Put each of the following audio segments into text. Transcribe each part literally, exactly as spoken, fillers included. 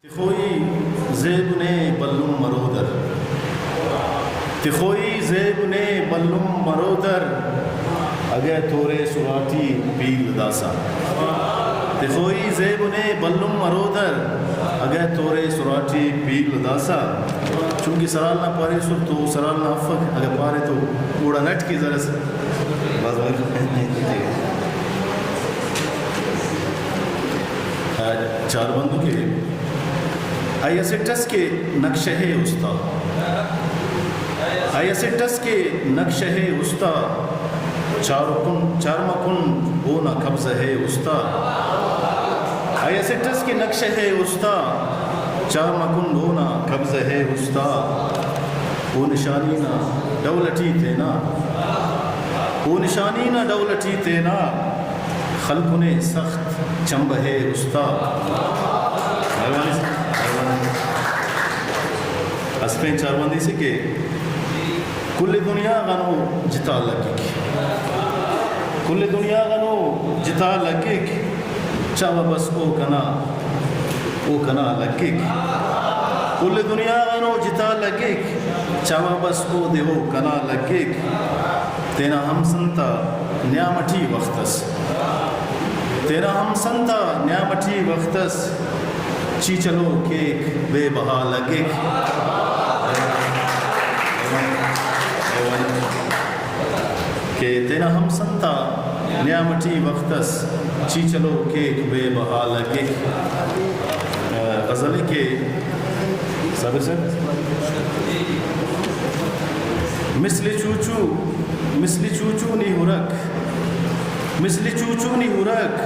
تخوئی زیب نے بھلن مرو در۔ تخوئی زیب نے بھلن مرو در۔ اگہ توریس اراٹی پیل داسہ۔ تخوئی زیب نے بھلن مرو در۔ اگہ توریس اراٹی پیل داسہ۔ چونکہ سرحال نا پاریسر تو سرحال نا افک، اگہ پارے تو اوڑان اٹ کیزرس۔ بس بس۔ چار بندو کے ای اسٹ اس کہ نقشہ ءِ استا۔ ای اسٹ اس کہ نقشہ ءِ استا۔ چار کن، چار مکن اونا قبضہ ءِ استا۔ ای اسٹ اس کہ نقشہ ءِ استا۔ چار مکن اونا قبضہ ءِ استا۔ او نشانی نا ڈول اٹی تینا۔ او نشانی نا ڈول اٹی تینا۔ خلکنے سخت چمبہ ءِ استا۔ مہربانی سر، مہربانی۔ اسہ پین چاربندی سے کہ کل دنیا غانو جتا لگک۔ کل دنیا غانو جتا لگک۔ چاوہ بس او کنا، او کنا لگک۔ کل دنیا غانو جتا لگک۔ چاوہ بس او دے او کنا لگک۔ تینا ہمسن تا نیام اٹی وخت اس۔ تینا ہمسن تا نیام اٹی وخت اس۔ چیچلو کیک بے بہا لگک۔ کہ تینا ہمسن تا نیام اٹی وخت اس۔ چیچلو کیک بے بہا لگک۔ غزل کہ صابر صاحب۔ مثل چوچو، مثل چوچو نی ہرک، مثل چوچو نی ہرک،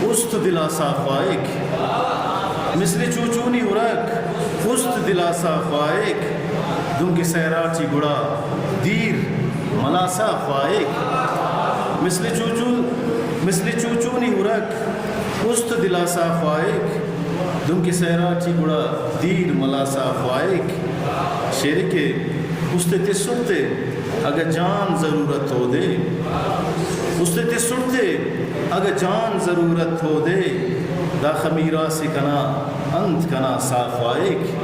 است دلاسا خواہک۔ مثل چوچو نی ہرک، است دلاسا خواہک۔ دنکہ صحرا ٹی گڑا دیر ملاسا خواہک۔ مثل چوچو، مثل چوچو نی ہرک، است دلاسا خواہک۔ دنکہ صحرا ٹی گڑا دیر ملاسا خواہک۔ شعر کہ است تسٹ تے اگہ جان ضرورت اودے۔ است تسٹ تے اگہ جان ضرورت اودے۔ داخہ میراث کنا انت کنا سا خواہک۔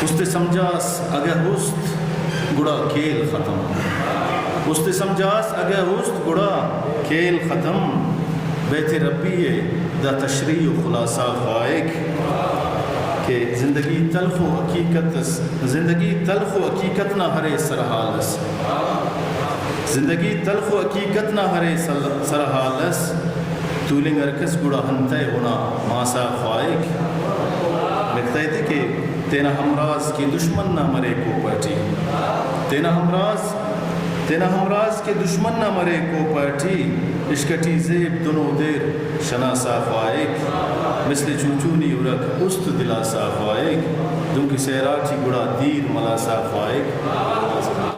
است سمجھاس اگہ است گڑا کھیل ختم۔ است سمجھاس اگہ است گڑا کھیل ختم۔ بیت ربی ءِ دا تشریح و خلاصہ خواہک کہ زندگی تلخ و حقیقت اس، زندگی تلخ و حقیقت نا ہرے سرحال اس۔ زندگی تلخ و حقیقت نا ہرے سل-، سرحال اس۔ تولنگ ہر کس گڑا انتئے اونا ماسا خواہک۔ نکتہ تے کہ تینا ہمراز کہ دشمن نا مرے کوپہ ٹی۔ تینا ہمراز، تینا ہمراز کہ دشمن نا مرے کوپہ ٹی۔ عشق ٹی زیب دنو دیر شناسا خواہک۔ مثل چوچو نی ہرک است دلاسا خواہک۔ دنکہ صحرا ٹی گڑا دیر ملاسا خواہک۔